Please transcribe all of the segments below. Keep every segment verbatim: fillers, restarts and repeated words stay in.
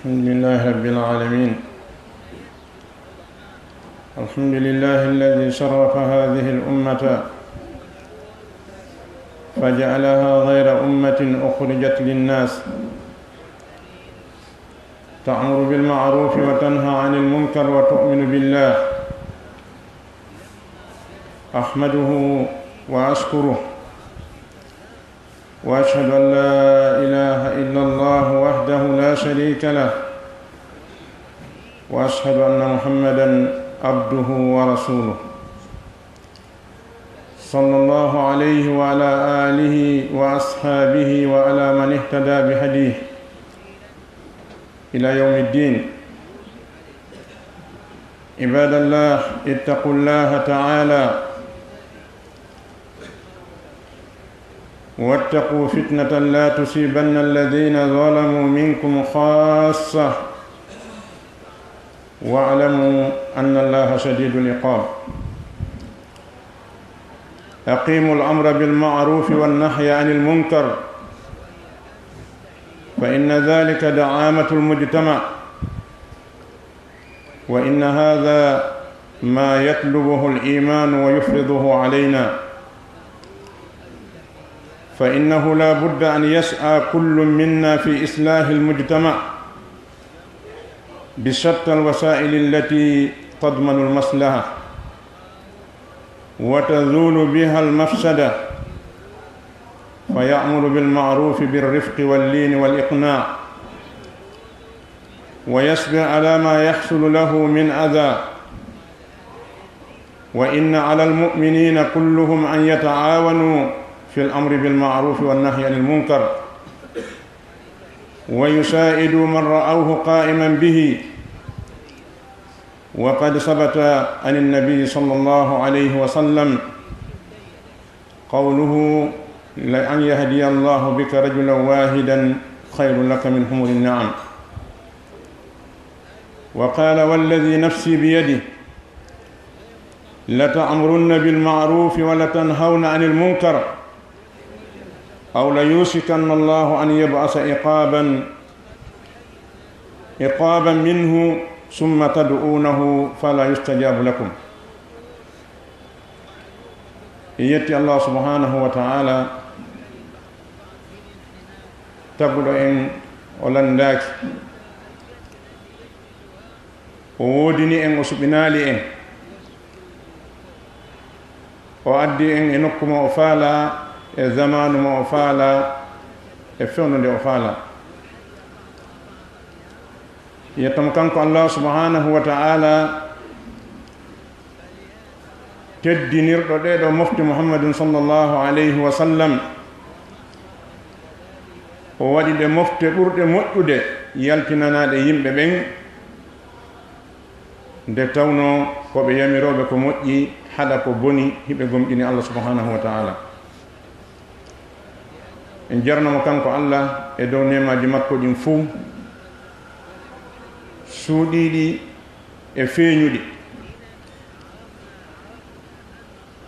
الحمد لله رب العالمين. الحمد لله الذي شرف هذه الأمة فجعلها غير أمة أخرجت للناس، تأمر بالمعروف وتنهى عن المنكر وتؤمن بالله. أحمده وأشكره، وأشهد أن لا إله إلا الله وحده لا شريك له، وأشهد أن محمدا عبده ورسوله، صلى الله عليه وعلى آله وأصحابه وعلى من اهتدى بهديه إلى يوم الدين. عباد الله، اتقوا الله تعالى واتقوا فتنة لا تصيبن الذين ظلموا منكم خاصة، واعلموا أن الله شديد العقاب. أقيموا الأمر بالمعروف والنهي عن المنكر، فإن ذلك دعامة المجتمع، وإن هذا ما يطلبه الإيمان ويفرضه علينا، فإنه لا بد أن يسعى كل منا في إصلاح المجتمع بشتى الوسائل التي تضمن المصلحة وتزول بها المفسدة، فيأمر بالمعروف بالرفق واللين والإقناع، ويصبر على ما يحصل له من أذى، وإن على المؤمنين كلهم أن يتعاونوا في الأمر بالمعروف والنهي عن المنكر، ويساعدوا من رأوه قائما به. وقد ثبت عن النبي صلى الله عليه وسلم قوله: "لأن يهدي الله بك رجلا واحدا خير لك من حمر النعم." وقال: "والذي نفسي بيده لتأمرن بالمعروف ولتنهون عن المنكر أو ليوشكن الله أن يبعث عقابا، عقابا منه ثم تدعونه فلا يستجاب لكم." En yetti Allah subhanahu wa ta'ala, tagguɗo en, o landaaki, o woodini en, o suɓinaali en, o addi en e nokku mo o faala, e zamaanu mo o faala, e fewndo nde o faala. Yettam kanko Allah subhanahu wa ta'ala, teddinirɗo ɗeɗo mofte Muhammadun sallallahu alayhi wa sallam, o waɗi ɗe mofte ɓurɗe moƴƴude yaltinanaɗe yimɓe ɓen, nde tawno ko ɓe yamirooɓe ko moƴƴi, haɗa ko boni, hiɓe gomɗini Allah subhanahu wa ta'ala. En jarnamo kanko Allah e dow neemaaji makko ɗin fuu, suuɗiiɗi e feeñuɗi.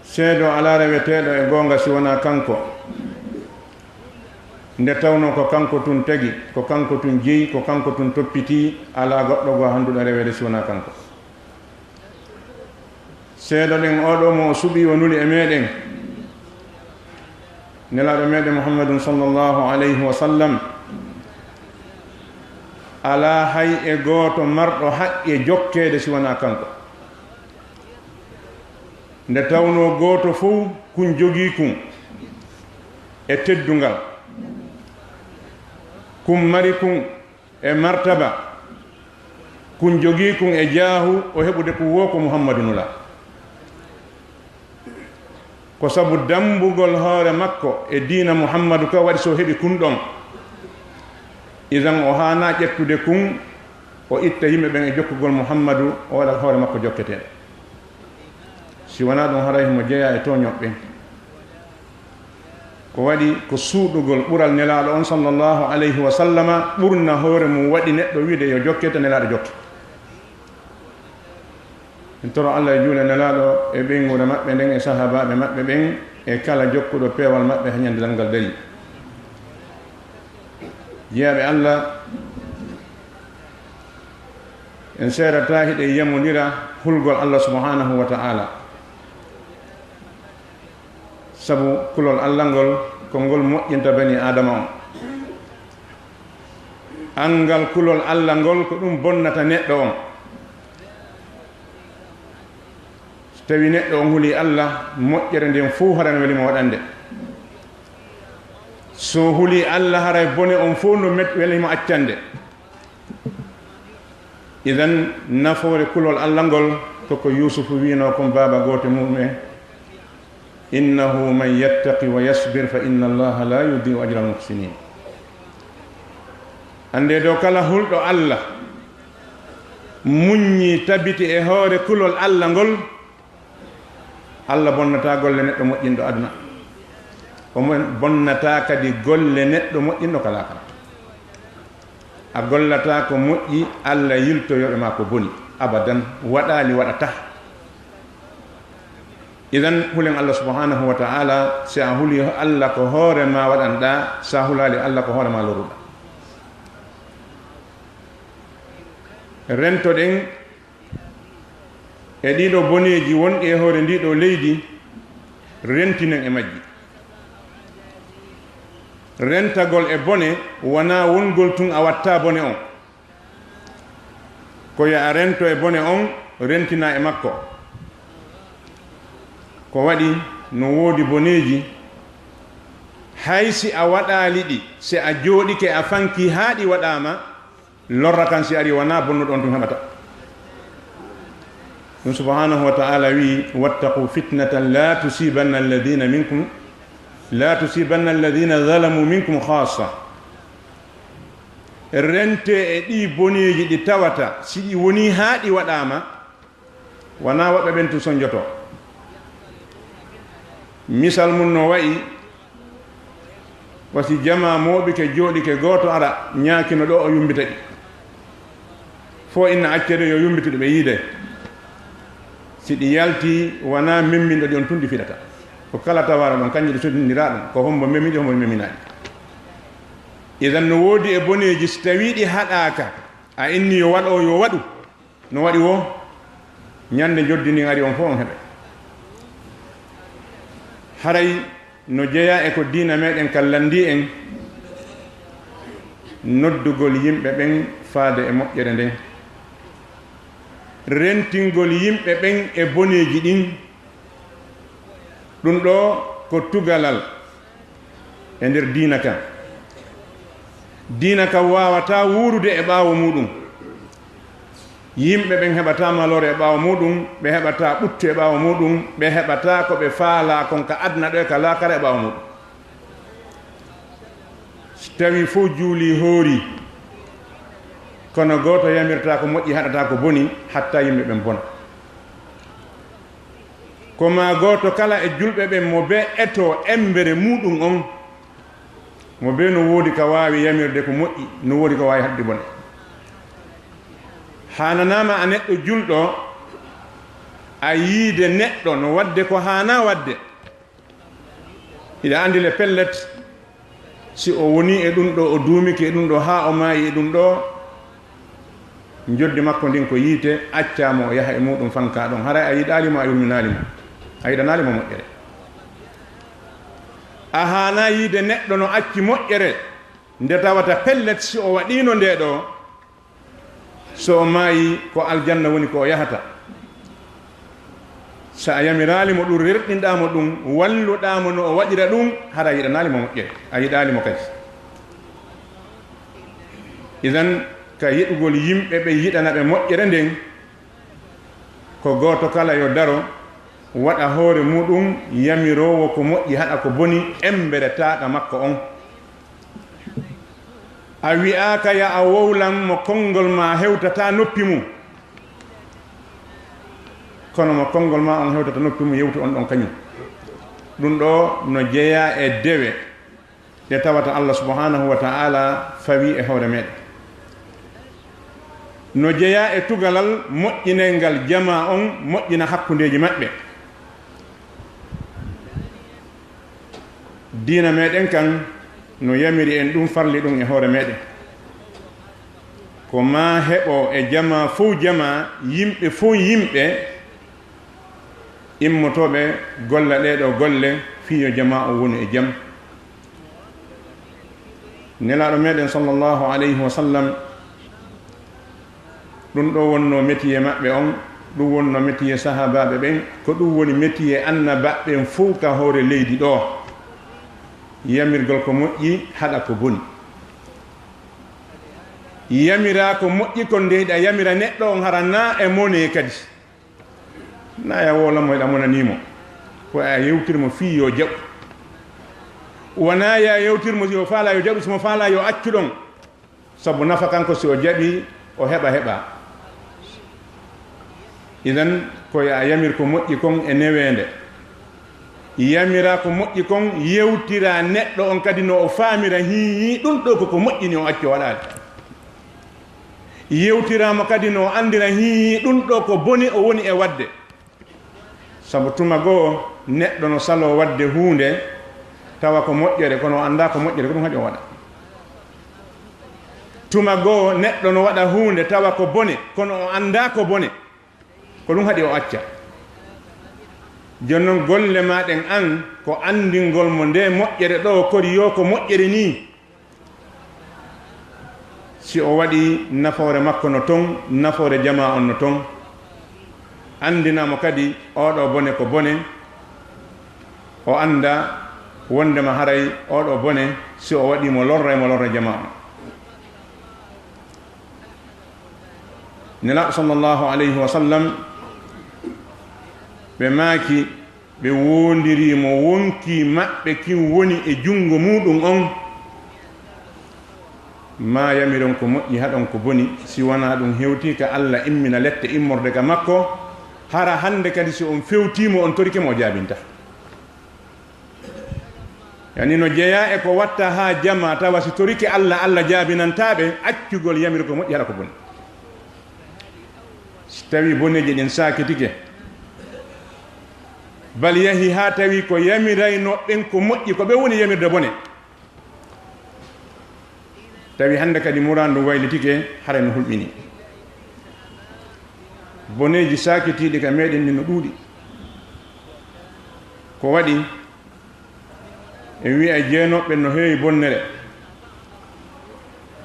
Seedo alaa reweteeɗo e goonga si wonaa kanko, nde tawno ko kanko tun tagi, ko kanko tun jeyi, ko kanko tun toppitii, alaa goɗɗo goo handuɗo reweede si wonaa kanko. Seedoɗen oo ɗoo mo o suɓii, o nuli e meɗen, Nelaaɗo meɗen Muhammadun sallallahu alayhi wa sallam, alaa hay e gooto marɗo haqqe jokkeede si wonaa kanko. Nde tawnoo gooto fow kun jogii kun e teddungal, kun mari kun e martaba, kun jogii kun e jaahu, o heɓude kun woo ko Muhammadu nula. Ko sabu dammbugol hoore makko e diina Muhammadu ka waɗi so heɓi kun ɗon. Idan o haanaa ƴettude kun, o itta yimɓe ɓen e jokkugol Muhammadu, o waɗa hoore makko jokketeeɗo. Si wanaa ɗun, haray himo jeyaa e tooñooɓe ɓen. Ko waɗi ko suuɗugol ɓural Nelaaɗo on sallallahu alayhi wa sallama ɓurna hoore mum waɗi neɗɗo wi'ude yo jokkete, Nelaaɗo jokke. En toro Allah e juula Nelaaɗo e ɓeynguure maɓɓe nden e sahaabaaɓe maɓɓe ɓen e kala jokkuɗo peewal maɓɓe haa ñande darngal darii. Jiyaaɓe Allah, En seerataa hiɗen yamondira hulgol Allah subhanahu wa ta'ala. Sabu kulol Allah ngol, ko ngol moƴƴinta bani Aadama on. Anngal kulol Allah ngol, ko ɗum bonnata neɗɗo on. So tawi neɗɗo on huli Allah, moƴƴere nden fow haray no weli mo waɗande. So huli Allah, haray bone on fow no met-, weli mo accande. Idan, nafoore kulol Allah ngol, ko ko Yuusufu wiinoo kon baaba gooto mu'um en, "Innahu man yattaqi wa yasbir fa inna Allaha la yudi'u ajral muhsinin." Annde dow kala hulɗo Allah, muññi tabiti e hoore kulol Allah ngol, Allah bonnataa golle neɗɗo moƴƴinɗo aduna. O mon-, bonnataa kadi golle neɗɗo moƴƴinɗo ka laakara. A gollataa ko moƴƴi, Allah yiltoyo e maa ko boni. Abadan, waɗaali, waɗataa. Idan, hulen Allah subhanahu wa ta'ala, si a huli Allah ko hoore maa waɗanɗaa, si a hulaali Allah ko hoore maa lorruɗaa. Rentoɗen e ɗiɗo boneeji wonɗi e hoore ndiɗo leydi, rentinen e majji. Rentagol e bone wonaa wongol tun a watta bone on. Ko yo a rento e bone on, rentina e makko. Ko waɗi no woodi boneeji, hay si a waɗaali ɗi, si a jooɗike a fanki haa ɗi waɗaama, lorra kan si ari wonaa bonnuɗo on tun heɓata. Ɗum subhanahu wa ta'ala wi, "Wattaqu fitnatan la tusibanna alladhina minkum, la tusibanna alladhina zalamu minkum khassa." Rente e ɗi boneeji ɗi tawata, si ɗi woni haa ɗi waɗaama, wonaa woɓɓe ɓen tun sonjoto. Misal mun no wa'i, wasi jamaa mooɓike jooɗike gooto ara ñaakino ɗo o yumbita ɗi. Fo inna accede yo yumbitu ɗi ɓe yiide. Si ɗi yalti, wonaa memminɗo ɗi on tun ɗi fiɗata. Ko kala tawaara ɗon, kanji ɗi sodindiraa ɗum. Ko hombo memmi ɗi, hombo memminaa ɗi. Idan no woodi e boneeji, si tawii ɗi haɗaaka, a inni yo waɗo, yo waɗu. No waɗi woo, ñande njoddi ndin ari on fof on heɓay. Haray no jeyaa e ko diina meɗen kan lanndii en, noddugol yimɓe ɓen faade e moƴƴere nden, rentingol yimɓe ɓen e boneeji ɗin. Ɗum ɗoo ko tugalal e nder diina kan. Diina kan waawataa wuurude e ɓaawo muuɗum. Yimɓe ɓen heɓataa maloore e ɓaawo muuɗum, ɓe heɓataa ɓuttu e ɓaawo muuɗum, ɓe heɓataa ko ɓe faalaa kon ka aduna ɗo e ka laakara e ɓaawo muuɗum. Si tawii fof juulii hoorii, kono gooto yamirtaa ko moƴƴi, haɗataa ko boni, hatta yimɓe ɓen bona. Ko maa gooto kala e julɓe ɓen mo bee etoo emmbere muuɗum on, mo bee no woodi ka waawi yamirde ko moƴƴi, no woodi ka waawi haɗde bone. Haananaama a neɗɗo julɗo, a yiide neɗɗo no waɗde ko haanaa waɗde. Hiɗa anndi le pellet, si o wonii e ɗum ɗoo, o duumike e ɗum ɗoo haa o maayi e ɗum ɗoo, njoddi makko ndin ko yiite, accaa mo o yaha e muuɗum fankaa ɗon. Haray a yiɗaali mo, a yurminaali mo, a yiɗanaali mo moƴƴere. A haanaa yiide neɗɗo no acci moƴƴere, nde tawata pellet si o waɗiino ndee ɗoo, so o maayi, ko aljanna woni ko o yahata. So a yamiraali mo ɗum, rerɗinɗaa mo ɗum, walluɗaa mo no o waɗira ɗum, hara a yiɗanaali mo moƴƴere, a yiɗaali mo kadi. Idan, ka yiɗugol yimɓe ɓe yiɗana ɓe moƴƴere nden, ko gooto kala yo daro, waɗa hoore muuɗum yamiroowo ko moƴƴi, haɗa ko boni, emmbere taaɗa makko on. A wi'aaka ya a wowlan mo konngol maa hewtataa noppi mum, kono mo konngol maa on hewtata noppi mum, yewtu on ɗon kañum. Ɗum ɗoo no jeyaa e dewe ɗe tawata Allah subhanahu wa ta'ala fawi e hoore meɗen. No jeyaa e tugalal moƴƴinay ngal jamaa on, moƴƴina hakkundeeji maɓɓe. Diina meɗen kan no yamiri en ɗum, farli ɗum e hoore meɗen. Ko maa heɓo e jamaa fow jamaa, yimɓe fow yimɓe, immotooɓe golla ɗee ɗoo golle, fii yo jamaa on wonu e jam. Nelaaɗo meɗen sallallahu alayhi wa sallam, ɗum ɗoo wonnoo métier maɓɓe on, ɗum wonnoo métier sahaabaaɓe ɓen, ko ɗum woni métier annabaaɓe ɓen fow ka hoore leydi ɗoo. Yamirgol ko moƴƴi, haɗa ko boni. Yamiraa ko moƴƴi kon, nde hiɗa yamira neɗɗo on, hara naa e monee kadi. Naa ya woola mo, hiɗa monanii mo. Ko a yewtir mo fii yo jaɓu. Wanaa ya yewtir mo si o faalaa yo jaɓu, si mo faalaa yo accu ɗon. Sabu nafa kanko, si o jaɓii, o heɓa, heɓaa. Idan, ko yo a yamir ko moƴƴi kon e neweende. Yamiraa ko moƴƴi kon, yewtiraa neɗɗo on kadi no o faamira, hii, hii, ɗum ɗoo ko ko moƴƴi ni o acci o waɗaade. Yewtiraa mo kadi no o anndira, hii, hii, ɗum ɗoo ko boni o woni e waɗde. Sabu tuma goo neɗɗo no saloo waɗde huunde, tawa ko moƴƴere, kono o anndaa ko moƴƴere, ko ɗum haɗi o waɗa. Tuma goo neɗɗo no waɗa huunde, tawa ko bone, kono o anndaa ko bone, ko ɗum haɗi o acca. Jooni non, golle maa ɗen an, ko anndingol mo nde moƴƴere ɗoo, kori yo ko moƴƴere nii. Si o waɗii, nafoore makko no ton, nafoore jamaa on no ton. Anndinaa mo kadi, oo ɗoo bone ko bone. O annda wonndema haray oo ɗoo bone, si o waɗii mo, lorray mo, lorra jamaa on. Nelaaɗo sallallahu alayhi wa sallam, ɓe maaki, ɓe woondirii mo, wonkii maɓɓe kin woni e junngo muuɗum on, maa yamiron ko moƴƴi, haɗon ko boni, si wanaa ɗum hewtii ka Alla immina lette immorde ka makko, hara hannde kadi si on fewtii mo, on torike mo, o jaabinta. Yani no jeyaa e ko watta haa jamaa, tawa si torike Alla, Alla jaabinantaa ɓe, accugol yamir ko moƴƴi, haɗa ko boni. Si tawii boneeji ɗin saakitike, bal yahi haa tawi ko yamiraynoo ɓen ko moƴƴi, ko ɓe woni yamirde bone. Tawi hannde kadi muraadu ndu waylitike, haray no hulɓinii. Boneeji saakitiiɗi ka meɗen ɗin no ɗuuɗi. Ko waɗi? E wi'a jeenooɓe ɓen no heewi bonnere,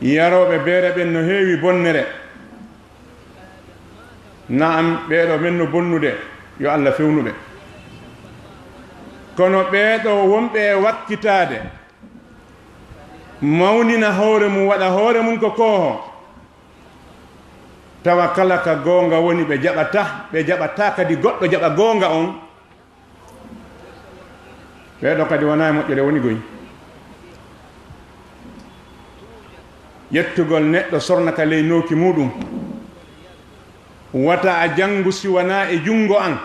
yarooɓe beere ɓen no heewi bonnere. Na'am, ɓee ɗoo men no bonnude, yo Alla fewnu ɓe. Kono ɓee ɗoo wonɓe e wakkitaade, mawnina hoore mum, waɗa hoore mum ko kooho, tawa kala ka goonga woni, ɓe jaɓataa, ɓe jaɓataa kadi goɗɗo jaɓa goonga on. Ɓee ɗoo kadi wonaa e moƴƴere woni goy. Ƴettugol neɗɗo sorna ka ley nooki muuɗum. Wata a janngu si wanaa e junngo an.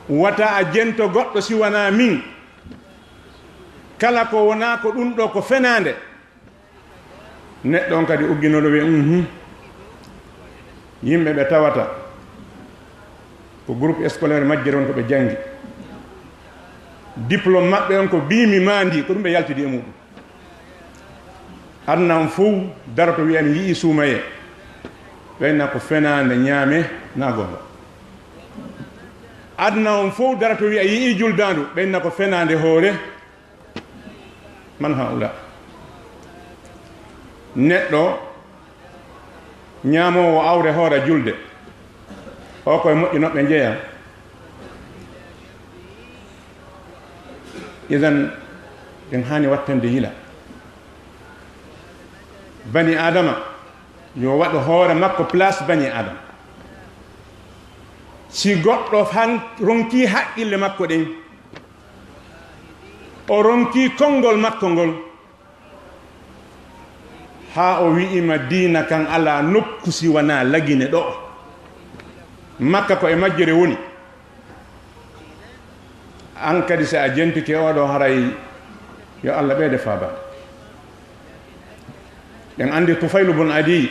Wata a jento goɗɗo si wanaa min. Kala ko wonaa ko ɗum ɗoo ko fenaande. Neɗɗo on kadi ugginooɗo wiya, "Uhum. Yimɓe ɓe tawata ko groupe scolaire majjere woni ko ɓe janngi. Diplôme maɓɓe on ko biimi maa ndi, ko ɗum ɓe yaltidi e muɗum." Aduna on fow daroto wiya, "Mi yi'ii suumayee." Ɓeyna ko fenaande ñaame naa goonga. Aduna on fow daroto wiya, "Yi'ii juldaandu." Ɓeyna ko fenaande hoore. Man haula? Neɗɗo ñaamoowo awre hoora julde, o koye moƴƴinooɓe njeya. Idan, en haani wattande yila. Bani Aadama yo waɗu hoore makko place bani Aadama. Si goɗɗo han ronkii haqqille makko ɗen, o ronkii konngol makko ngol, haa o wi'ima diina kan alaa nokku si wanaa Lagine ɗoo. Makka ko e majjere woni. An kadi, si a jentike oo ɗoo, haray yo Alla ɓeyde faabaade. Ɗen anndi Tufaylu bun Adiy,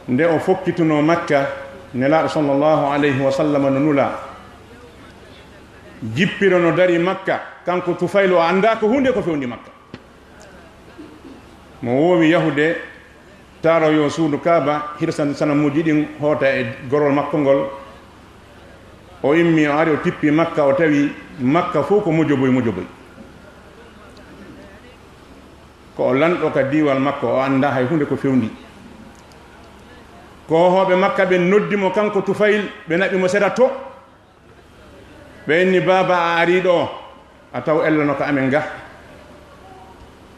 nde o fokkitunoo Makka, Nelaaɗo sallallahu alayhi wa sallam no nulaa. Jippiro no darii Makka, kanko Tufaylu, o anndaa ko huunde ko fewndi Makka. Mo woowi yahude taaroyoo suudu Kaaba, hirsa sanamuuji ɗin, hoota e gorol makko ngol. O immi, o ari, o tippi Makka, o tawi Makka fof ko mojoboy, mojoboy. Ko o lanɗo ka diiwal makko, o anndaa hay huunde ko fewndi. Ko hooɓe Makka ɓen noddi mo, kanko Tufayl, ɓe naɓi mo sera to. Ɓe inni, "Baaba, a arii ɗoo, a taw ella no ka amen ga.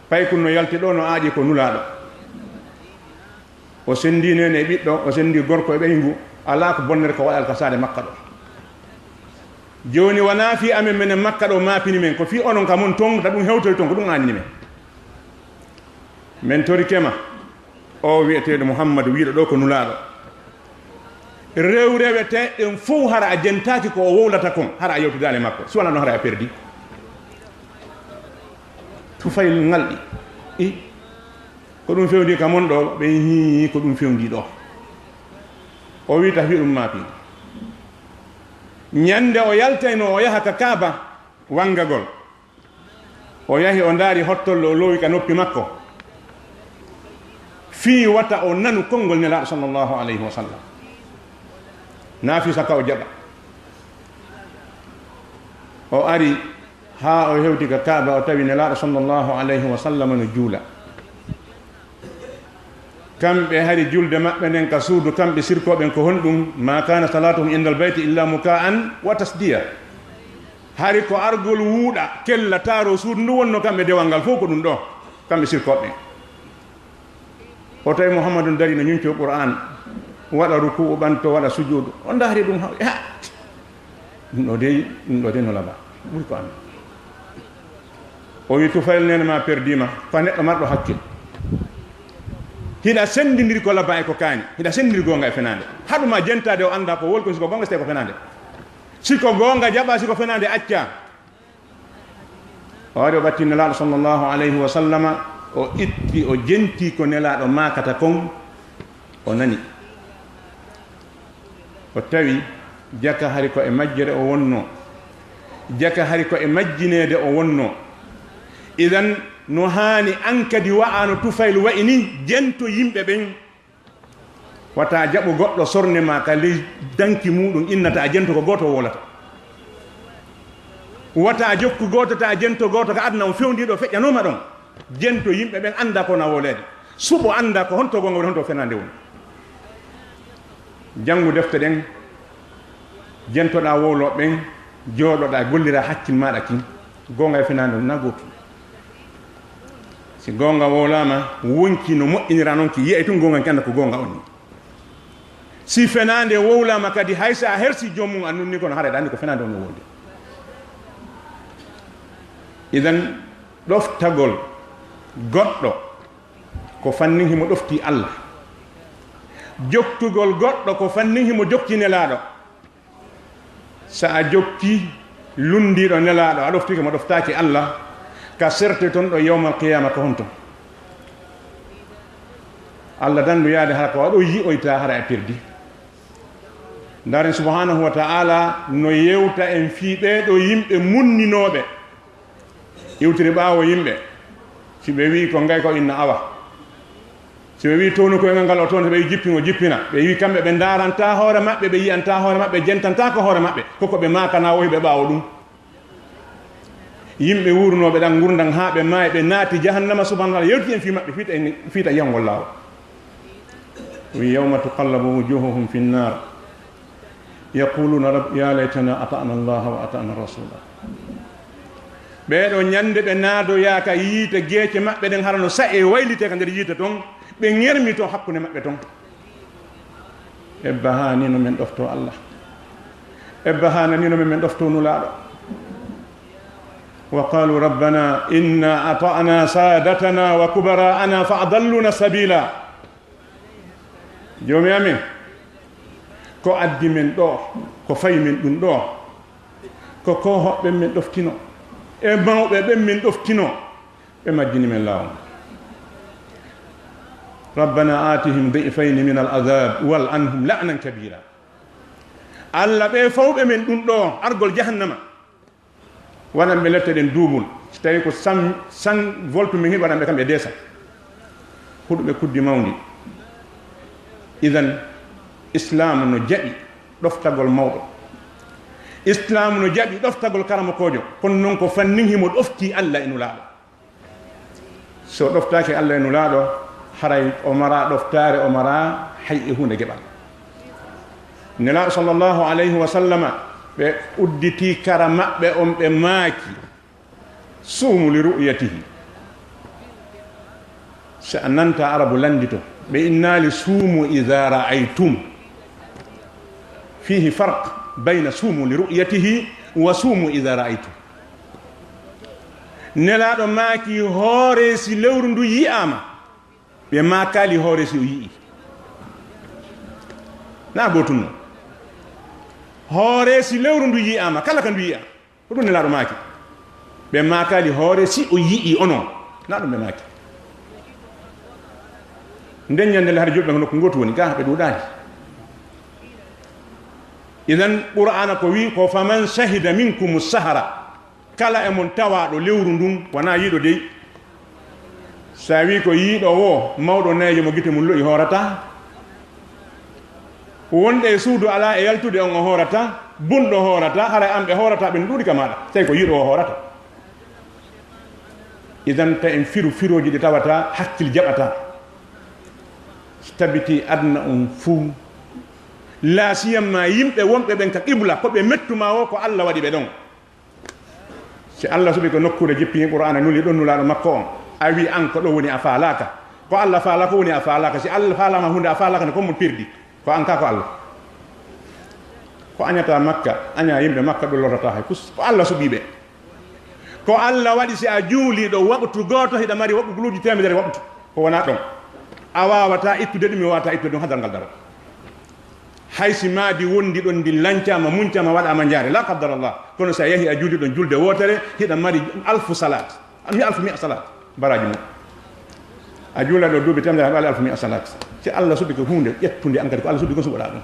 Paykun no yalti ɗoo, no aaƴi ko nulaaɗo. O senndii neene e ɓiɗɗo, o senndii gorko e ɓeyngu, alaa ko bonnere ko waɗal ka saare Makka ɗoo. Jooni wanaa fii amen menen Makka ɗoo maapini men, ko fii onon ka mon ton, da ɗum hewtoy ton, ko ɗum aanini men. Men torike ma." O wi'eteeɗo Muhammadu, wi'uɗo ɗoo ko nulaaɗo. Rew reweteeɗen fow, hara a jentaaki ko o wowlata kon, hara a yewtidaali e makko. Si wanaa ɗon, hara a perdi. Tufayl ŋalɗi. I, ko ɗum fewndi ka mon ɗoo? Ɓe hii, ko ɗum fewndi ɗoo. O wi'i, "Ta wi'u ɗum maapii." Ñande o yaltaynoo, o yaha ka Kaaba wangagol. O yahi, o ndaari hottollo, o loowi ka noppi makko, fii wata o nanu konngol Nelaaɗo, sallallahu alayhi wa sallam. Naafisa ka o jaɓa. O ari haa o hewti ka Kaaba, o tawi Nelaaɗo, sallallahu alayhi wa sallam, no juula. Kamɓe hari julde maɓɓe nden ka suudu, kamɓe sirkooɓe ɓen, ko honɗum? "Ma kana salatuhum indal bayti illa muka'an wa tasdiya." Hari ko argol wuuɗa, kella, taaroo suudu ndu wonno kamɓe dewal ngal fow, ko ɗum ɗoo, kamɓe sirkooɓe ɓen. O tawi Muhammadun darii no ñuncoo Qur'aan, waɗa ruku'u, ɓanto, waɗa sujuudu. O ndaari ɗum, ha, ha. Ɗum ɗoo dey, ɗum ɗoo dey no laba. Ɓuri ko amen. O wi, "Tufayl, neene maa perdiima, ko a neɗɗo marɗo hakkil. Hiɗa senndindiri ko labaa e ko kaani, hiɗa senndindiri goonga e fenaande. Haɗu maa jentaade, o anndaa ko wowli kon, si ko goonga, si tawii ko fenaande. Si ko goonga, jaɓaa, si ko fenaande, accaa." O ari, o ɓatti Nelaaɗo, sallallahu alayhi wa sallama, o itti, o jentii ko Nelaaɗo maakata kon, o nani. O tawi jaka hari ko e majjere o wonnoo, jaka hari ko e majjineede o wonnoo. Idan, no haani an kadi wa'aa no Tufayl wa'i nii, jento yimɓe ɓen. Wata jaɓu goɗɗo sorne ma ka ley danki muuɗum, innata a jento ko gooto o wowlata. Wata jokku gooto, ta jento gooto ka aduna on fewndiiɗo feƴƴanooma ɗon. Jento yimɓe ɓen, annda ko na wowleede. Suɓo, annda ko honto goonga woni, honto fenaande woni. Janngu defte ɗen, jentoɗaa wowlooɓe ɓen, jooɗoɗaa, golliraa hakkil maaɗa kin. Goonga e fenaande on na gootum. Si goonga wowlaama, wonki no moƴƴiniraa non, ki yi'ay tun goonga, ki annda ko goonga on ni. Si fenaande wowlaama kadi, hay si a hersi joomum, a nunni kono, haray ɗa anndi ko fenaande on no wowli. Idan, ɗoftagol goɗɗo ko fannin himo ɗoftii Allah. Jokkugol goɗɗo ko fannin himo jokki Nelaaɗo. So a jokkii lunndiiɗo Nelaaɗo, a ɗoftiike mo, ɗoftaaki Allah, ka serte ton ɗo yawmal qiyaama ko honto? Allah dandu yaade hara ko a ɗo yi'oyta, hara e perdi. Ndaren subhaanahu wa ta'ala no yewta en fii ɓee ɗo yimɓe munninooɓe. Iwtiri ɓaawo yimɓe, si ɓe wi'i ko ngay ko inna awa. Si ɓe wi'i townu koyngal ngal o towna, ɓe wi'i jippin o jippina. Ɓe wi'i kamɓe ɓe ndaaranta hoore maɓɓe, ɓe yi'anta hoore maɓɓe, ɓe jentanta ko hoore maɓɓe. Ko ko ɓe maakana wohi ɓe ɓaawo ɗum. Yimɓe wuurnooɓe ɗan ngurndan haa ɓe maayi, ɓe naati jahannama, subhaanahu wa ta'ala yewti en fii maɓɓe, fii ta, fii ta yahgol laawol. Wi yawma tuqallabu wujuhuhum fi nnar. Yaquluna rab-, ya laytana ata'na Allaha wa ata'na rasula. Ɓee ɗoo ñande ɓe naadoyaa ka yiite, geece maɓɓe ɗen hara no sa'ee waylitee ka nder yiite ton, ɓe ŋermitoo hakkunde maɓɓe ton. Ebba haa ni no men ɗoftoo Allah. Ebba haa ni no men, men ɗoftoo Nulaaɗo. Wa qalu rabbana inna ata'na sadatana wa kubara'ana fa adalluna sabila. Joomi amen, ko addi men ɗoo, ko fayi men ɗum ɗoo, ko koohooɓe ɓen men ɗoftinoo, e mawɓe ɓen men ɗoftinoo, ɓe majjini men laawol. Rabbana atihim di'fayni min al adab wal anhum la'nan kabira. Allah, ɓe fawɓe men ɗum ɗoo argol jahannama, waɗan ɓe lette ɗen duubul. Si tawi ko cent, cent volts min heɓi, waɗan ɓe kamɓe deux cents. Huɗuɓe kuddi mawndi. Idan, Islaamu no jaɓi ɗoftagol mawɗo. Islaamu no jaɓi ɗoftagol karamokoojo. Kono noon ko fannin himo ɗoftii Alla e Nulaaɗo. So ɗoftaaki Alla e Nulaaɗo, haray o maraa ɗoftaare, o maraa hay e huunde geɓal. Nelaaɗo sallallahu alayhi wa sallama, ɓe udditii kara maɓɓe on, ɓe maaki, "Suumu li ru'yatihi." Si a nanta Arabu lanndito, ɓe innaali, "Suumu iza ra'aytum." Fiihi farq bayna "Suumu li ru'yatihi" wa "Suumu iza ra'aytum." Nelaaɗo maaki, "Hoore si lewru ndu yi'aama." Ɓe maakaali, "Hoore si o yi'i." Na gootun non. "Hoore si lewru ndu yi'aama, kala ka ndu yi'a." Ko ɗum Nelaaɗo maaki. Ɓe maakaali, "Hoore si o yi'i onon." Na ɗum ɓe maaki. Nden ñannde nde, hara julɓe ko nokku ngootu woni, gaa ɓe ɗuuɗaali. Idan, Qur'aana ko wi ko, "Faman shahida minkumu shahra." Kala e mon tawaaɗo lewru ndun, wonaa yiiɗo dey. Sa wi ko yiiɗo woo, mawɗo nayeejo mo gite mum lo'i hoorata. Wonɗo e suudu alaa e yaltude on o hoorata, bunɗo hoorata, haray an ɓe hoorata ɓen ɗuuɗi ka maaɗa. Tawi ko yiiɗo o hoorata. Idan ta en firu firooji ɗi tawata hakkil jaɓata. Tabiti aduna on fuu. Laasiyamma yimɓe wonɓe ɓen ka qibla, ko ɓe mettu ma woo, ko Alla waɗi ɓe ɗon. Si Alla suɓi ko nokkuure jippi Qur'aana nuli ɗon Nulaaɗo makko on, a wi an ko ɗo woni a faalaaka. Ko Alla faala ko woni a faalaaka. Si Alla faalaama huunde a faalaaka ne, ko mo perdi. Ko an ka ko Alla. Ko añata Makka, aña yimɓe Makka ɗum lorrata hay fus. Ko Alla suɓi ɓe. Ko Alla waɗi si a juuliiɗo waqtu gooto hiɗa mari waqtu guluuji teemedere waqtu. Ko wonaa ɗon. A waawataa ittude ɗum, mi waawataa ittude ɗum hadar ngal daro. Hay si maadi wondi ɗon ndin lancaama, muncaama, waɗaama njaare, la qaddar Allah. Kono si a yahi a juuli ɗon julde wootere, hiɗa mari alfu salaat. Mi alfu mi'a salaat. Baraaji mum. A juula ɗo duuɓi teemedere, haɓaali alfu mi'a salaat. Si Alla suɓi ko huunde ƴettunde, an kadi ko Alla suɓi ko suɓoɗaa ɗum.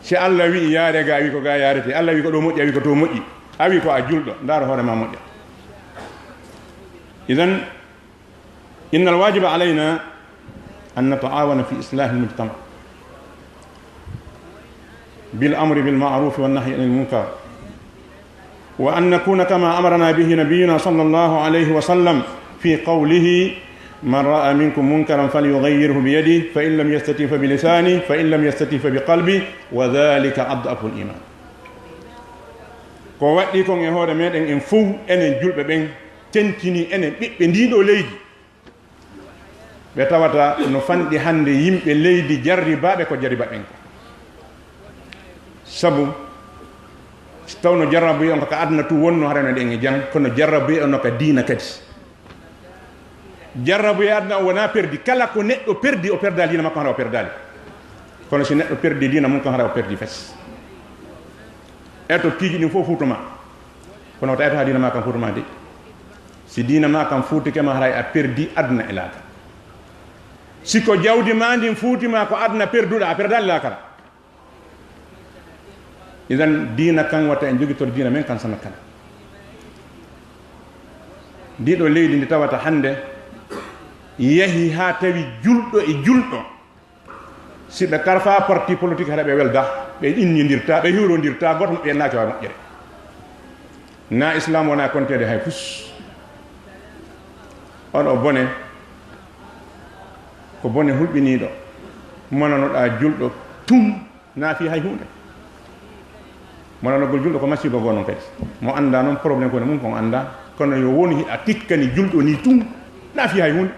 Si Alla wi'i yaare ga, a wi ko ga yaarete. Alla wi ko ɗo moƴƴi, a wi ko to moƴƴi. A wi ko a julɗo, ndaaro hoore ma moƴƴa. Idan, إن الواجب علينا أن نتعاون في إصلاح المجتمع بالأمر بالمعروف والنهي عن المنكر، وأن نكون كما أمرنا به نبينا صلى الله عليه وسلم في قوله: "من رأى منكم منكرا فليغيره بيده، فإن لم يستطع فبلسانه، فإن لم يستطع فبقلبه، وذلك أضعف الإيمان." Ko waɗɗii kon e hoore meɗen en fow, enen julɓe ɓen, tentinii enen ɓiɓɓe ndii ɗoo leydi, ɓe tawata no fanɗi hannde yimɓe leydi jarribaaɓe ko jarriba ɓen ko. Sabu, si tawno jarrabuye on ko ka aduna tun wonno, harayno ɗen e jam, kono jarrabuye on no ka diina kadi. Jarrabuye aduna on wonaa perdi. Kala ko neɗɗo perdi, o perdaali diina makko, hara o perdaali. Kono si neɗɗo perdi diina mum, kan hara o perdi fes. Eto piiji ɗin fof fuutuma. Kono wata eto haa diina ma kan fuutuma de. Si diina ma kan fuutike ma, haray a perdi aduna e laakara. Si ko jawdi ma ndin fuuti ma, ko aduna perduɗa, a perdaali laakara. Idan diina kan wata en jogitor diina men kan sana kan. Ndiɗo leydi ndi tawata hannde yahi haa tawi julɗo e julɗo, si ɓe karfa parti politique, hara ɓe welda, ɓe inñindirta, ɓe hiwrondirta, gooto maɓɓe yennaaki waawi moƴƴere. Na Islam wona konteede hay fus. On o bone, ko bone hulɓiniiɗo. Monanoɗaa julɗo tun, na fii hay huunde. Monanogol julɗo ko masiiba goo non kadi. Mo anndaa non, problème ko ne mum kon anndaa. Kono yo won hiɗa tikkani julɗo nii tun, na fii hay huunde.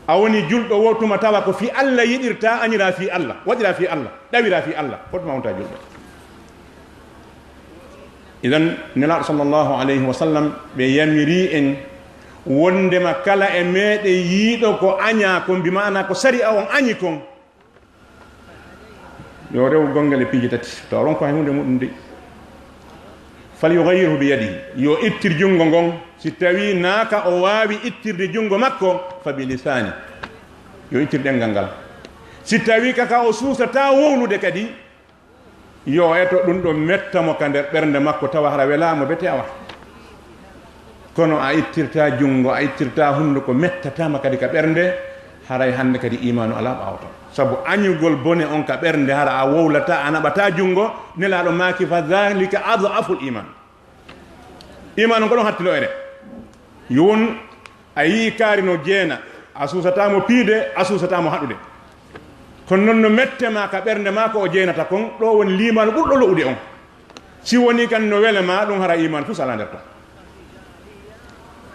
A woni julɗo woo tuma tawa ko fii Alla yiɗirta, añira fii Alla, waɗira fii Alla, ɗawira fii Alla, ko tuma wonta julɗo. Idan, Nelaaɗo sallallahu alayhi wa sallam, ɓe yamiri en wondema kala e meɗen yiiɗo ko aña kon, bi maana ko sari'a on añi kon, yo rew gonngel e piiji tati, tawa ronko hay huunde muɗum de. "Falyughayyirhu biyadihi", yo ittir junngo ngon, si tawi naaka o waawi ittirde junngo makko, "fabilisani", yo ittir ɗemngal ngal. Si tawi kaka o suusataa wowlude kadi, yo eto ɗum ɗo metta mo ka nder ɓernde makko, tawa hara welaa mo bete awa. Kono a ittirta junngo, a ittirta hunnduko, mettataama kadi ka ɓernde, haray hannde kadi iimaanu alaa ɓaawo ton. Sabu añugol bone on ka ɓernde, hara a wowlata, a naɓata junngo, Nelaaɗo maaki, "Fa dhalika ad'aful iimaan." Iimaanu ko ɗon hattilo ere. Yo won a yii kaari no jeena, a suusataa mo piide, a suusataa mo haɗude. Kono non no mette ma ka ɓernde ma ko o jeenata kon, ɗo woni liimaanu ɓurɗo lo'ude on. Si woni kan no wele ma, ɗum hara iimaan fuu salaa nder ton.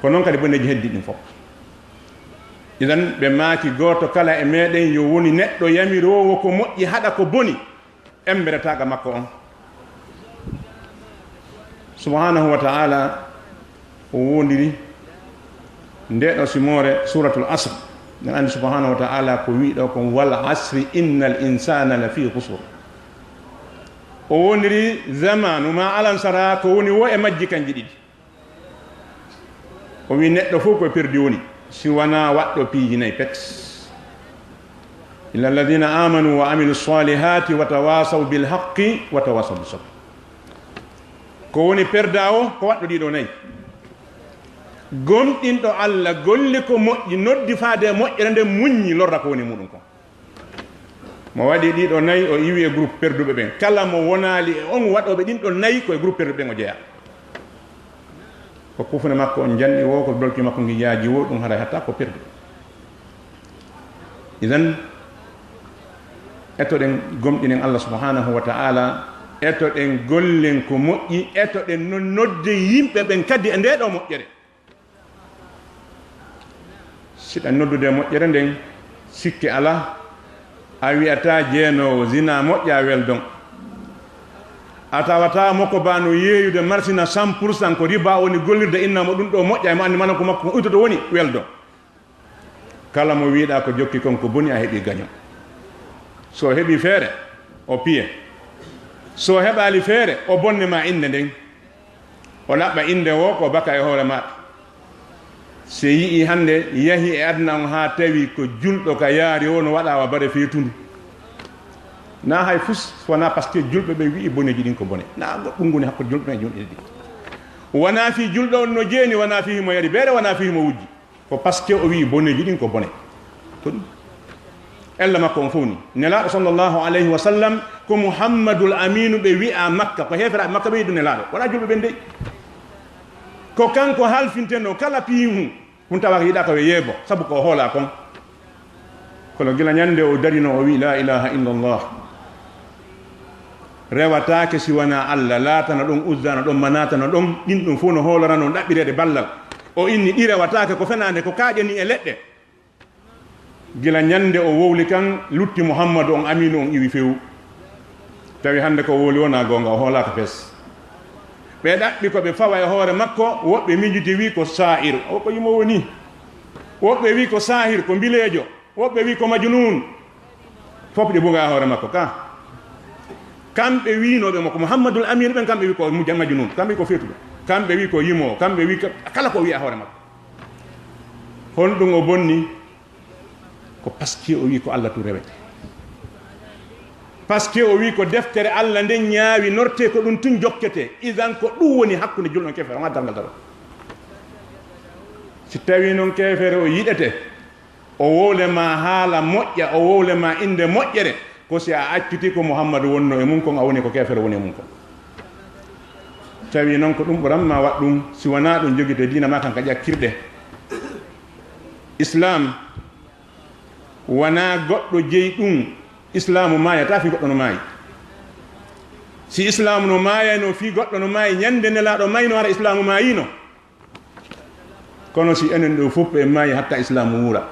Ko non kadi boneeji heddi ɗin fof. Idan ɓe maaki gooto kala e meɗen yo woni neɗɗo yamiroowo ko moƴƴi haɗa ko boni, embere taaga makko on. Subhanahu wa ta'ala o wondiri nde ɗo simoore suratul Asr. Men andi subhanahu wa ta'ala ko wi'i ɗo kon, "Wal asri innal insana lafi khusr." O wondiri zamanu ma alansara ko woni wo e majji kanji ɗiɗi. O wi neɗɗo fof koye perdi woni, si wona waɗɗo piiji nayi pet. Illa alladhina amanu wa amilu salihati wa tawasaw bil haqqi wa tawasaw bis sabr. Ko woni perda o, ko waɗɗo ɗiɗo nayi. Gomɗinɗo Allah, golli ko moƴƴi, noddi faade e moƴƴere nde, muññi lorra ko woni muɗum kon. Mo waɗi ɗiɗo nayi, o iwi e groupe perduɓe ɓen. Kala mo wonaali e on waɗooɓe ɗin ɗon nayi, ko e groupe perduɓe ɓen o jeyaa. Ko kufune makko on janɗi wo, ko dolki makko ngi yaaji wo, ɗum haray hatta ko perdu. Idan, etoɗen, gomɗinen Allah subhanahu wa ta'ala, etoɗen, gollen ko moƴƴi, etoɗen non nodde yimɓe ɓen kadi e nde ɗo moƴƴere. Siɗa noddude moƴƴere nden, sikke alaa, a wi'ataa jeenoowo, zina moƴƴa, weldon. A tawataa mo ko baa no yeeyude marsina cent pour cent, ko riba woni gollirde, inna mo ɗum ɗo moƴƴa, e mo anndi manan ko makko, ko uytoto woni, weldon. Kala mo wi'ɗaa ko jokki kon ko boni, a heɓi gaño. So o heɓi feere, o piye. So o heɓaali feere, o bonne ma innde nden. O ɗaɓɓa innde wo ko baka e hoore maɗa. Si yi'i hannde yahi e aduna on haa tawi ko julɗo ka yaari wo no waɗa wa bare feetundu. Na hay fus, wona parce que julɓe ɓe wi'i boneji ɗin ko bone. Na goɗɗum ngoni hakkude julɓe ɓe e julɓe ɗin. Wona fii julɗo on no jeeni, wona fii himo yari beere, wona fii himo wujji. Ko parce que o wi'i boneji ɗin ko bone. Ko ɗum. Ella makko on fof ni. Nelaaɗo sallallahu alayhi wa sallam ko Muhammadul Aminu ɓe wi'a Makka. Ko heeferaaɓe Makka ɓe yiɗu Nelaaɗo. Wona julɓe ɓen dey. Ko kanko halfintenoo kala piihu. Ɗum tawa ko yiɗaa ko ɓe yeebo. Sabu ko o hoolaa kon. Kono gila ñande o darino o wi'i, "La ilaha illallah." Rewataake si wanaa Allah, Laata no ɗon, Uzza no ɗon, Manaata no ɗon, ɗin ɗon fof no hoolorano ɗaɓɓireede ballal. O inni ɗi rewataake, ko fenaande, ko kaaƴe ni e leɗɗe. Gila ñande o wowli kan, lutti Muhammadu on, Aminu on iwi few. Tawi hannde ko wowli wonaa goonga, o hoolaaka fes. Ɓe ɗaɓɓi ko ɓe fawa e hoore makko, woɓɓe miijiti wi ko saa'ir, o ko yimoowo ni. Woɓɓe wi ko saahir, ko mbileejo. Woɓɓe wi ko majnuun. Fof ɗi buga hoore makko ka. Kamɓe wiinooɓe mo ko Muhammadul Amin ɓen, kamɓe wi ko muja-, majnuun. Kamɓe wi ko feetuɗo. Kamɓe wi ko yimoo. Kamɓe wi ka-, kala ko wi'a hoore makko. Honɗum o bonni? Ko parce que o wi ko Allah tun rewete. Parce que o wi ko deftere Allah nden ñaawi norte, ko ɗum tun jokkete. Idan ko ɗum woni hakkunde julɗo e keefeero, ma darngal daro. Si tawi noon keefeero o yiɗete, o wowle ma haala moƴƴa, o wowle ma innde moƴƴere, ko si a acciti ko Muhammadu wonno e mum kon, a woni ko keefeero woni e mum kon. Tawi noon ko ɗum ɓuran ma waɗ ɗum, si wanaa ɗum jogite diina ma kan ka ƴakkirɗe. Islaam wanaa goɗɗo jeyi ɗum. Islaamu maayataa fii goɗɗo no maayi. Si Islaamu no maayayno fii goɗɗo no maayi, ñande Nelaaɗo mayno hara Islaamu maayino. Kono si enen ɗo fof en maayi hatta Islaamu wuura.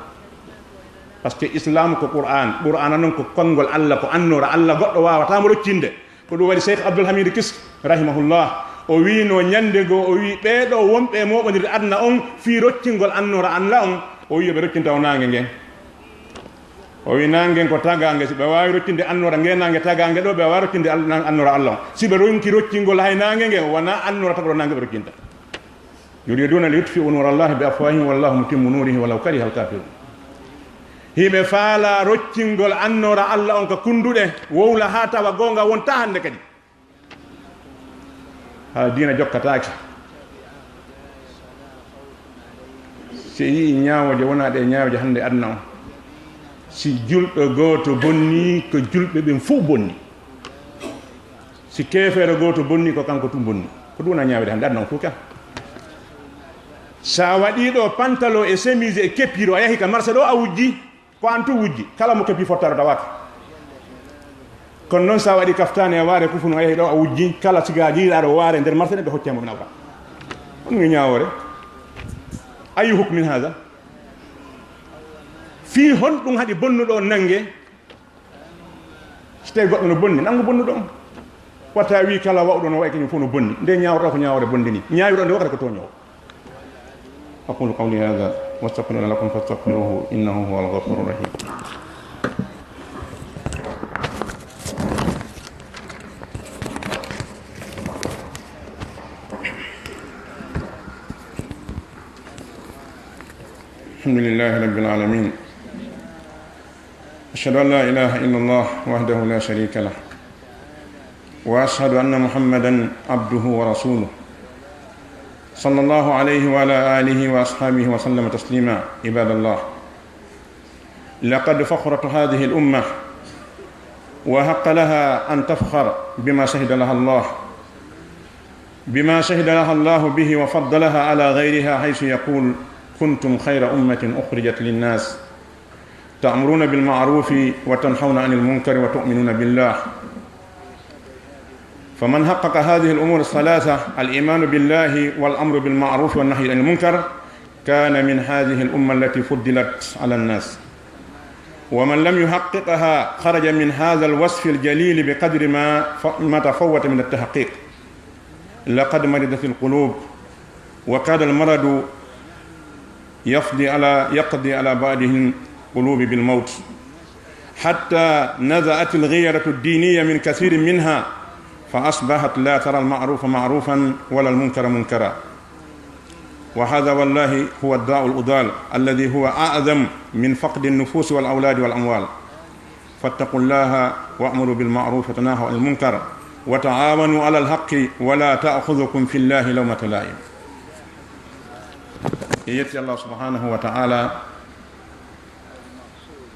Parce que Islaamu ko Qur'aan. Qur'aana noon ko konngol Allah, ko annoora Allah, goɗɗo waawataa mo roccinde. Ko ɗum waɗi Cheikh Abdoul Hamid Kis, rahimahullah, o wiino ñande goo, o wii ɓee ɗoo wonɓe e mooɓondirde aduna on fii roccingol annoora Allah on, o wii yo ɓe roccinta o naange ngen. O wii naange ngen ko tagaange, si ɓe waawi roccinde annoora nge naange tagaange ɗoo, ɓe waawi roccinde al-, nan-, annoora Allah on. Si ɓe ronki roccingol hay naange ngen, wonaa annoora tagoɗo naange ɓe roccinta. Yuriduna li yutfi'u nura Allahi bi afwahihim wallahu mutimmu nurihi walaw kariha al-kafirun. Hiɓe faalaa roccingol annoora Allah on ka kunduɗe, wowla haa tawa goonga wontaa hannde kadi. Haa diina jokkataake. Si yii ñaawooje wonaa ɗe ñaawooje hannde aduna o, si julɗo gooto bonnii, ko julɓe ɓen fof bonni. Si keefeero gooto bonnii, ko kanko tun bonni. Ko ɗum wonaa ñaawooje hannde aduna o fof ka. Sa waɗii ɗo pantalon e chemise e keppi ɗo, a yahi ka marché ɗo, a wujji, ko an tun wujji. Kala mo keppi fottaɗo tawaaka. Kono noon, sa waɗi kaftaane e waare kufunu, a yahi ɗo, a wujji, kala siga jiiɗaaɗo waare nder marché ɗen, ɓe hoccay mo, ɓe nawra. Honɗum e ñaawoore? Ayu hukmin haada? Fii honɗum haɗi bonnuɗo on nannge? Si tawi goɗɗo no bonni, nanngu bonnuɗo on. Wata wii kala wa'uɗo no wa'i kañum fof no bonni. Nde ñaawata ko ñaawoore bonde ni. Ñaawiɗo nde wakkati ko tooñoowo. أقول قولي هذا وأستغفر الله لكم فاستغفروه إنه هو الغفور الرحيم. الحمد لله رب العالمين. أشهد أن لا إله إلا الله وحده لا شريك له، وأشهد أن محمدا عبده ورسوله، صلى الله عليه وعلى آله وأصحابه وسلم تسليما. عباد الله، لقد فخرت هذه الأمة وحق لها أن تفخر بما شهد لها الله، بما شهد لها الله به وفضلها على غيرها، حيث يقول: كنتم خير أمة أخرجت للناس تأمرون بالمعروف وتنهون عن المنكر وتؤمنون بالله. فمن حقق هذه الأمور الثلاثة، الإيمان بالله والأمر بالمعروف والنهي عن المنكر، كان من هذه الأمة التي فضلت على الناس. ومن لم يحققها خرج من هذا الوصف الجليل بقدر ما ف-، ما تفوت من التحقيق. لقد مرضت القلوب، وكاد المرض يفضي على، يقضي على بعضهم القلوب بالموت، حتى نزعت الغيرة الدينية من كثير منها، فأصبحت لا ترى المعروف معروفا ولا المنكر منكرا. وهذا والله هو الداء العضال الذي هو أعظم من فقد النفوس والأولاد والأموال. فاتقوا الله وأمروا بالمعروف وتناهوا عن المنكر وتعاونوا على الحق ولا تأخذكم في الله لومة لائم. En yetti Allah subhanahu wa ta'ala,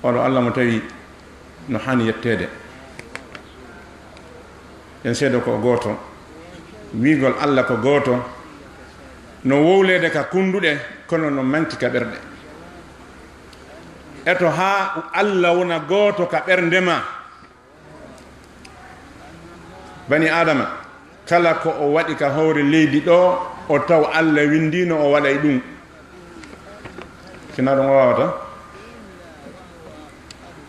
oɗo Allah mo tawi no haani yetteede. En seedo ko gooto, wiigol Allah ko gooto, no wowleede ka kunduɗe, kono no manki ka ɓerɗe. Eto haa Allah wona gooto ka ɓernde ma. Bani Aadama, kala ko o waɗi ka hoore leydi ɗo, o taw Allah winndino o waɗay ɗum. Sinaa ɗum o waawata.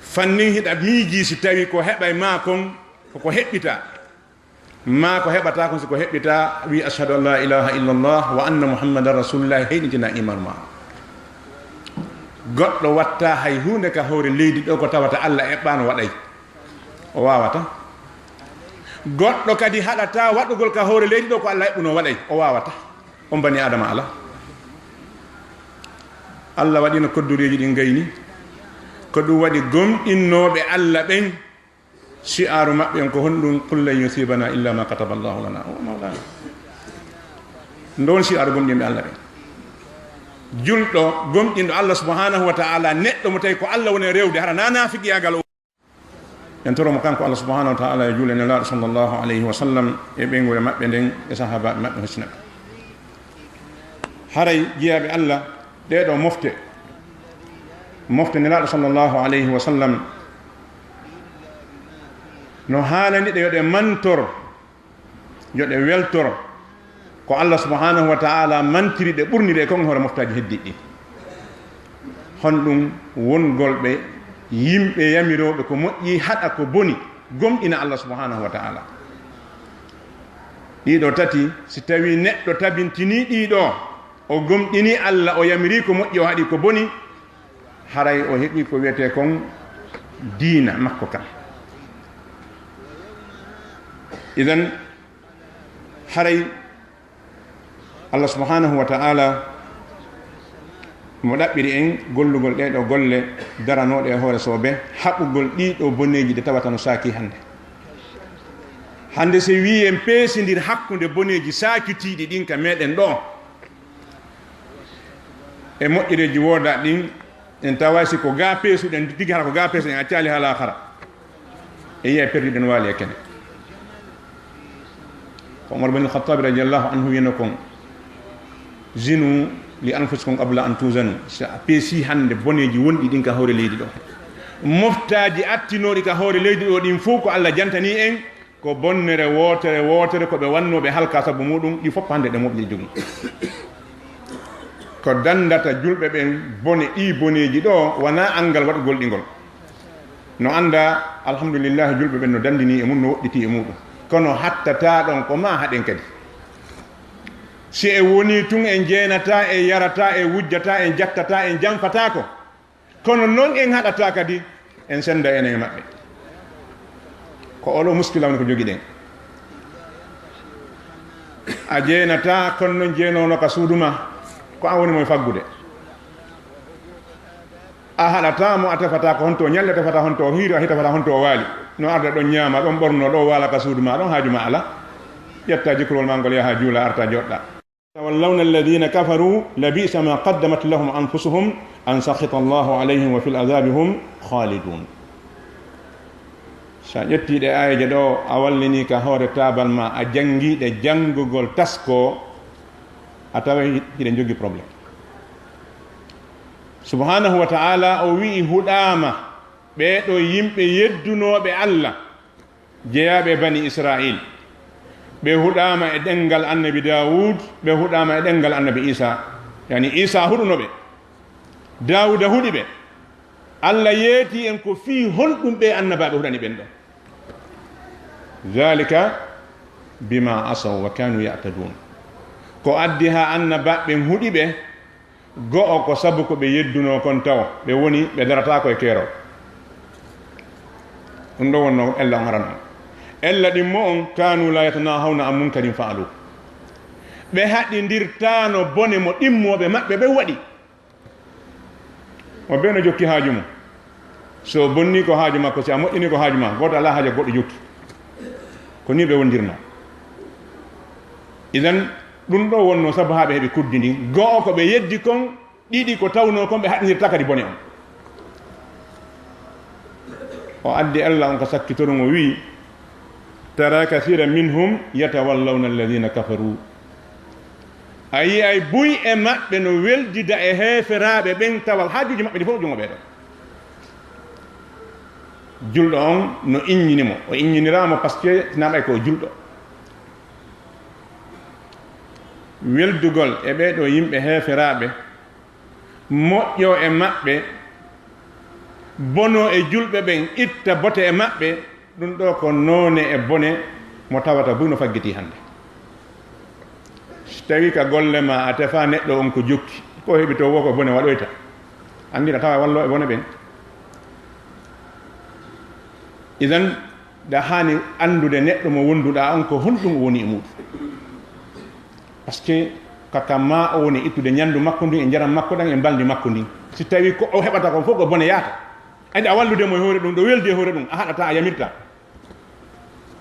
Fannin hiɗa miijii si tawi ko heɓay ma kon, ko ko heɓɓita. Ma ko heɓata kon, si ko heɓɓita, wi: "Ashhadu an la ilaha illallah wa anna Muhammadan rasulullah", heyɗintina iman ma. Goɗɗo watta hay huunde ka hoore leydi ɗo ko tawata Allah eɓɓano waɗay. O waawata. Goɗɗo kadi haɗata waɗugol ka hoore leydi ɗo ko Allah eɓɓuno waɗay. O waawata. On bani Adama ala. Allah waɗino koddoreeji ɗin gayni. Ko ɗum waɗi gomɗinnooɓe Allah ɓen, shi'aaru maɓɓe on ko honɗum? "Qul lan yusibana illa ma kataba Allahu lana wa maulana." Nde woni shi'aaru gomɗinɓe Allah ɓen. Julɗo gomɗinɗo Allah subhanahu wa ta'ala, neɗɗo mo tawi ko Allah woni rewde, hara na naafiqiyaagal o. En toro mo kanko Allah subhanahu wa ta'ala yo juule Nelaaɗo sallallahu alayhi wa sallam e ɓeynguure maɓɓe nden e sahaabaaɓe maɓɓe hosina ɓe. Haray jiyaaɓe Allah, ɗee ɗoo mofte, mofte Nelaaɗo sallallahu alayhi wa sallam, no haanani ɗe yo ɗe mantor, yo ɗe weltor ko Allah subhanahu wa ta'ala mantiri ɗe, ɓurni ɗe e kon e hoore moftaaji heddiiɗi ɗin. Honɗum? Wongol ɓe yimɓe yamirooɓe ko moƴƴi, haɗa ko boni, gomɗina Allah subhanahu wa ta'ala. Ɗiɗo tati, si tawi neɗɗo tabintini ɗiɗo, o gomɗini Allah, o yamiri ko moƴƴi, o haɗi ko boni, haray o heɓi ko wiyetee kon diina makko kan. Idan, haray Allah subhanahu wa ta'ala mo ɗaɓɓiri en gollugol ɗee ɗoo golle daranooɗe e hoore soobe, haɓugol ɗii ɗoo boneeji ɗe tawata no saaki hannde. Hannde, si wii en peesindir hakkunde boneeji saakitiiɗi ɗin ka meɗen ɗoo, E moƴƴereeji woodaa ɗin, en tawa si ko gaa peesuɗen, tigi hara ko gaa peesuɗen, accaali haa laakara. E yiya perdi ɗen waali e kene. Ko Omar bin Khattab radiyallahu anhu wiyno kon, "Zinu li anfusikum qabla an tuzanu." Si a peesi hannde boneeji wonɗi ɗin ka hoore leydi ɗo, moftaaji attinooɗi ka hoore leydi ɗo ɗin fof ko Allah jantani en, ko bonnere wootere wootere ko ɓe wannoo ɓe halka sabu muɗum, ɗi fof hannde ɗe moƴƴi jogi. Ko dandata julɓe ɓen bone, ɗi boneeji ɗo, wonaa anngal waɗugol ɗi ngol. No annda, alhamdulillahi, julɓe ɓen no dandini e mum, no woɗɗiti e muɗum. Kono hattata ɗon ko ma haɗen kadi. Si en woni tun en jeenata, en yarata, en wujjata, en jattata, en janfata ko. Kono non en haɗata kadi, en senda enen e maɓɓe. Ko olo muskila woni ko jogiɗen. A jeenata, kono non jeenoono ka suudu ma, ko an woni mo e faggude. A haɗata mo, a tefata ko honto o ñalli, a tefata honto o hiiri, a tefata honto o waali. No arda ɗon ñaama, ɗon ɓorno, ɗo waala ka suudu ma, ɗon haaju ma ala. Ƴetta jikrol ma ngol, yaha juula, arta joɗɗa. Tawallawna alladhina kafaru labisa ma qaddamat lahum anfusuhum an sakhita Allahu alayhim wa fil adhabi hum khalidun. Sa ƴetti ɗe aayeje ɗo, a wallini ka hoore taabal ma, a jangi ɗe jangugol tasko, a taway hiɗen jogii problème. Subhanahu wa ta'ala o wi'i, huɗaama ɓee ɗo yimɓe yeddunooɓe Allah, jeyaaɓe e Bani Israil. Ɓe huɗaama e ɗenngal Annabi Daawuud, ɓe huɗaama e ɗenngal Annabi Iisaa. Yani Iisaa huɗuno ɓe, Daawuuda huɗi ɓe. Allah yeeti en ko fii honɗum ɓee annabaaɓe huɗani ɓen ɗon. Dhalika bima asaw wa kanu ya'tadun. Ko addi haa annabaaɓe ɓen huɗi ɓe, go'o ko sabu ko ɓe yeddunoo kon tawo, ɓe woni ɓe darataako e keerol. Ɗum ɗo wonno ella on haran on. Ella ɗimmo on, kanu la yatanahawna an munkarin fa'alu. Ɓe haɗindirtaano bone mo ɗimmooɓe maɓɓe ɓen waɗi. Mo bee no jokki haaju mum. So bonni ko haaju makko, si a moƴƴini ko haaju ma, gooto alaa haaju goɗɗo jokki. Ko nii ɓe wondirnoo. Idan, ɗum ɗo wonno sabu haa ɓe heɓi kuddi ndin. Go'o ko ɓe yeddi kon, ɗiɗi ko tawnoo kon ɓe haɗindirta kadi bone on. O addi Allah on ko sakkitorun o wi'i, tara kathiran minhum yatawallawna alladhina kafaru. A yi'ay buy e maɓɓe no weldida e heeferaaɓe ɓen, tawa haajuuji maɓɓe ɗi fof jungo ɓee ɗo. Julɗo on no inñini mo, o inñiniraama parce que tinaɓay ko o julɗo. Weldugol e ɓee ɗo yimɓe heeferaaɓe, moƴƴo e maɓɓe, bono e julɓe ɓen, itta bote e maɓɓe, ɗum ɗo ko noone e bone mo tawata buy no faggitii hannde. Si tawii ka golle ma a tefa neɗɗo on ko jokki, ko heɓi to wo ko bone waɗoyta, anndira tawa wallo e bone ɓen. Idan, ɗa haani anndude neɗɗo mo wonduɗa on ko honɗum o woni e muɗum. Parce que kaka ma o woni ittude ñanndu makko ndun e njaram makko ɗan e mbalndi makko ndin. Si tawii ko o heɓata kon fof ko bone yaata, aɗa wallude mo e hoore ɗum, ɗo weldi e hoore ɗum, a haɗata, a yamirta.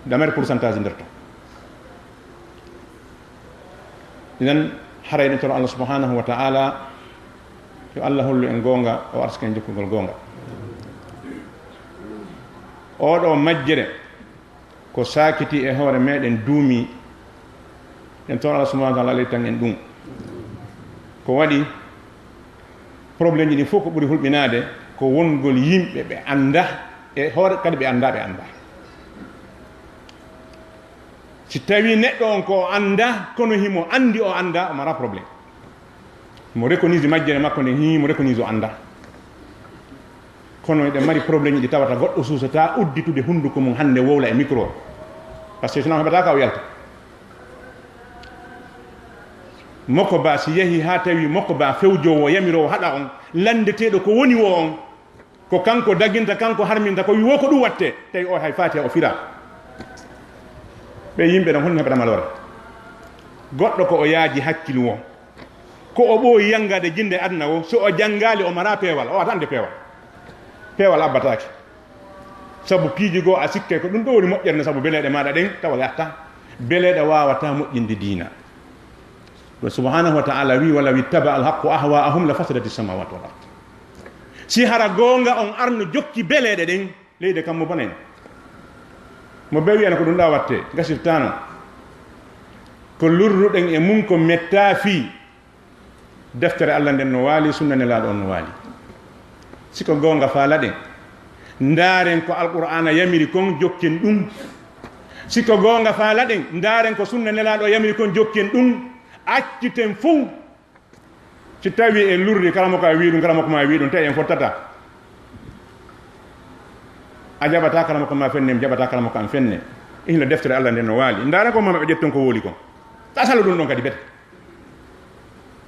Ɗa mari pourcentage nder ton. Idan, haray ɗum toro Allah subhanahu wa ta'ala, yo Allah hollu en goonga, o arsika en jokkugol goonga. Oɗo majjere ko saakiti e hoore meɗen duumi, en toro Allah subhanahu wa ta'ala leytan en ɗum. Ko waɗi problème ji ɗi fof ko ɓuri hulɓinaade ko wongol yimɓe ɓe annda e hoore kadi ɓe annda ɓe annda. Si tawii neɗɗo on ko o annda, kono himo anndi o annda, o mara problème. Mo reconnaître majjere makko nde, hii, mo reconnaître o annda. Kono eɗen mari problème ji ɗi tawata goɗɗo suusata udditude hunnduko mum hannde wowla e micro. Parce que sinon heɓata ka o yalta. Moko ba si yahi haa tawi moko ba fewjowo, yamirowo haɗa on, lanndeteeɗo ko woni wo on, ko kanko daginta, kanko harminta, ko wi wo ko ɗum watte, tawi o hay faati o fira. Ɓe yimɓe ɗon honno heɓata maloore? Goɗɗo ko o yaaji hakkil wo, ko o ɓooyi yanngaade jinnde aduna wo, so o janngaali o mara peewal, o wata annde peewal. Peewal abbataake. Sabu piiji goo a sikkay ko ɗum ɗo woni moƴƴere, sabu beleeɗe maaɗa ɗen tawa yatta. Beleeɗe waawata moƴƴinde diina. Ko subhanahu wa ta'ala wi, "Walaw ittaba al haqqu ahwa'ahum la fasadati samawati wal ard." Si hara goonga on arno jokki beleeɗe ɗen, leyde kam mo bonen. Mo be wiyana ko ɗum ɗa watte, gasirtano. Ko lurruɗen e mun ko metta fii deftere Allah nden no waali, sunna Nelaaɗo on no waali. Si ko goonga faalaɗen, ndaaren ko Alqur'aana yamiri kon, jokken ɗum. Si ko goonga faalaɗen, ndaaren ko sunna Nelaaɗo yamiri kon, jokken ɗum. Acciten fow. Si tawi en lurri, karamoko a wi ɗum, karamoko ma wi ɗum, tawi en fottata. A jaɓata karamoko ma fenne, mi jaɓata karamoko am fenne. Ihla deftere Allah nden no waali. Ndaaren ko mama ɓe ƴetton ko woli kon. Tasalo ɗum ɗon kadi bete.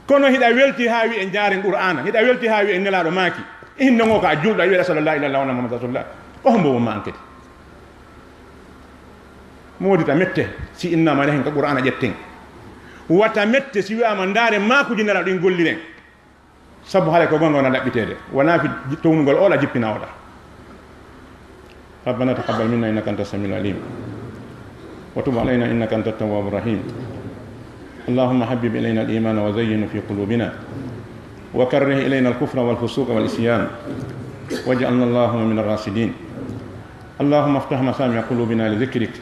Kono hiɗa welti haa wi en jaaren Qur'aana, hiɗa welti haa wi en Nelaaɗo maaki. Ihin non o ko a julɗo, a wi'ata ashhadu an laa ilaaha illallah wa anna Muhammadan rasulullah. Ko hombo won ma an kadi? Moodi ta mette, si innama ne hen ka Qur'aana ƴetten. Wata mette si wi'ama ndaaren maakuji Nelaaɗo ɗin golliren. Sabu haray ko gonga wona ɗaɓɓiteede. Wona fi townugol oɗa jippina oɗa. ربنا تقبل منا إنك أنت السميع العليم وتب علينا إنك أنت التواب الرحيم. اللهم حبب إلينا الإيمان وزينه في قلوبنا وكره إلينا الكفر والفسوق والعصيان واجعلنا اللهم من الراشدين. اللهم افتح مسامع قلوبنا لذكرك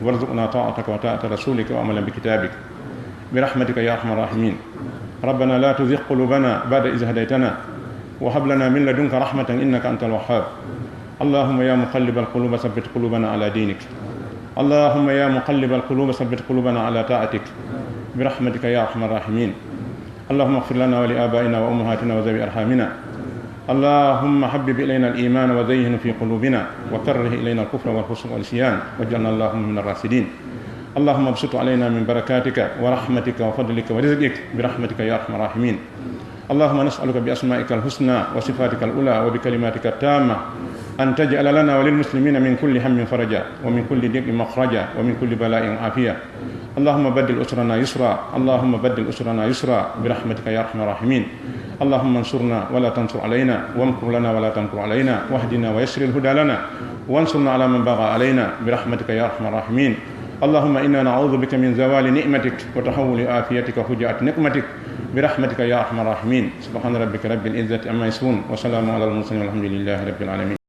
وارزقنا طاعتك وطاعة رسولك وعملا بكتابك برحمتك يا أرحم الراحمين. ربنا لا تزغ قلوبنا بعد إذ هديتنا وهب لنا من لدنك رحمة إنك أنت الوهاب. اللهم يا مقلب القلوب ثبت قلوبنا على دينك. اللهم يا مقلب القلوب ثبت قلوبنا على طاعتك برحمتك يا أرحم الراحمين. اللهم اغفر لنا ولآبائنا وأمهاتنا وذوي أرحامنا. اللهم حبب إلينا الإيمان وزينه في قلوبنا وكره إلينا الكفر والفسوق والعصيان واجعلنا اللهم من الراشدين. اللهم ابسط علينا من بركاتك ورحمتك وفضلك ورزقك برحمتك يا أرحم الراحمين. اللهم نسألك بأسمائك الحسنى وصفاتك العلى وبكلماتك التامة أن تجعل لنا وللمسلمين من كل هم فرجا ومن كل ضيق مخرجا ومن كل بلاء عافية. اللهم بدل أسرنا يسرا، اللهم بدل أسرنا يسرا برحمتك يا أرحم الراحمين. اللهم انصرنا ولا تنصر علينا، وامكر لنا ولا تمكر علينا، واهدنا ويسر الهدى لنا، وانصرنا على من بغى علينا برحمتك يا أرحم الراحمين. اللهم إنا نعوذ بك من زوال نعمتك وتحول عافيتك وفجأة نقمتك برحمتك يا أرحم الراحمين. سبحان ربك رب العزة عما يصفون وسلام على المرسلين والحمد لله رب العالمين.